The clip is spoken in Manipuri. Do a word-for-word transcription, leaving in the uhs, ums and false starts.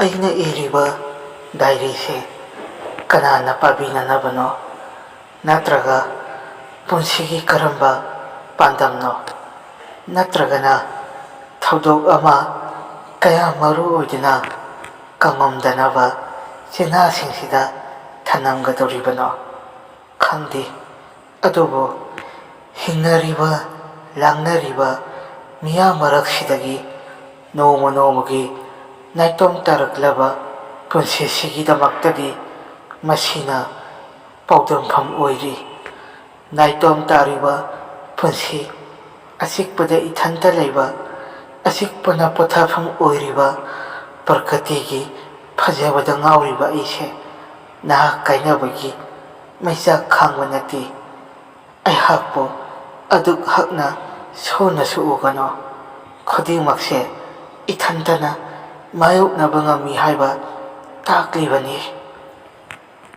ꯑꯩꯅ ꯏꯔꯤꯕ ꯗꯥꯏꯔꯤꯁꯦ ꯀꯅꯥꯅ ꯄꯥꯕꯤꯅꯅꯕꯅꯣ? ꯅꯠꯇ꯭ꯔꯒ ꯄꯨꯟꯁꯤꯒꯤ ꯀꯔꯝꯕ ꯄꯥꯟꯗꯝꯅꯣ? ꯅꯠꯇ꯭ꯔꯒꯅ ꯊꯧꯗꯣꯛ ꯑꯃ ꯀꯌꯥ ꯃꯔꯨ ꯑꯣꯏꯗꯨꯅ ꯀꯪꯉꯝꯗꯅꯕ ꯆꯤꯟꯍꯥꯁꯤꯡꯁꯤꯗ ꯊꯅꯝꯒꯗꯧꯔꯤꯕꯅꯣ? ꯈꯪꯗꯦ꯫ ꯑꯗꯨꯕꯨ ꯍꯤꯡꯅꯔꯤꯕ, ꯂꯥꯡꯅꯔꯤꯕ ꯃꯤꯌꯥꯝ ꯃꯔꯛꯁꯤꯗꯒꯤ ꯅꯣꯡꯃ ꯅꯣꯡꯃꯒꯤ ꯅꯥꯏꯇꯣꯝ ꯇꯥꯔꯛꯂꯕ ꯄꯨꯟꯁꯤꯁꯤꯒꯤꯗꯃꯛꯇꯗꯤ ꯃꯁꯤꯅ ꯄꯥꯎꯗꯝꯐꯝ ꯑꯣꯏꯔꯤ꯫ ꯅꯥꯏꯇꯣꯝ ꯇꯥꯔꯤꯕ ꯄꯨꯟꯁꯤ, ꯑꯆꯤꯛꯄꯗ ꯏꯊꯟꯇ ꯂꯩꯕ, ꯑꯆꯤꯛꯄꯅ ꯄꯣꯊꯥꯐꯝ ꯑꯣꯏꯔꯤꯕ ꯄ꯭ꯔꯀ꯭ꯔꯤꯇꯤꯒꯤ ꯐꯖꯕꯗ ꯉꯥꯎꯔꯤꯕ ꯑꯩꯁꯦ ꯅꯍꯥꯛ ꯀꯥꯏꯅꯕꯒꯤ ꯃꯩꯆꯥꯛ ꯈꯥꯡꯕ ꯅꯠꯇꯦ꯫ ꯑꯩꯍꯥꯛꯄꯨ ꯑꯗꯨꯛ ꯍꯛꯅ ꯁꯣꯟꯅꯁꯨ ꯎꯒꯅꯨ꯫ ꯈꯨꯗꯤꯡꯃꯛꯁꯦ ꯏꯊꯟꯇꯅ ꯃꯥꯌꯣꯛꯅꯕ ꯉꯝꯃꯤ ꯍꯥꯏꯕ ꯇꯥꯛꯂꯤꯕꯅꯤ꯫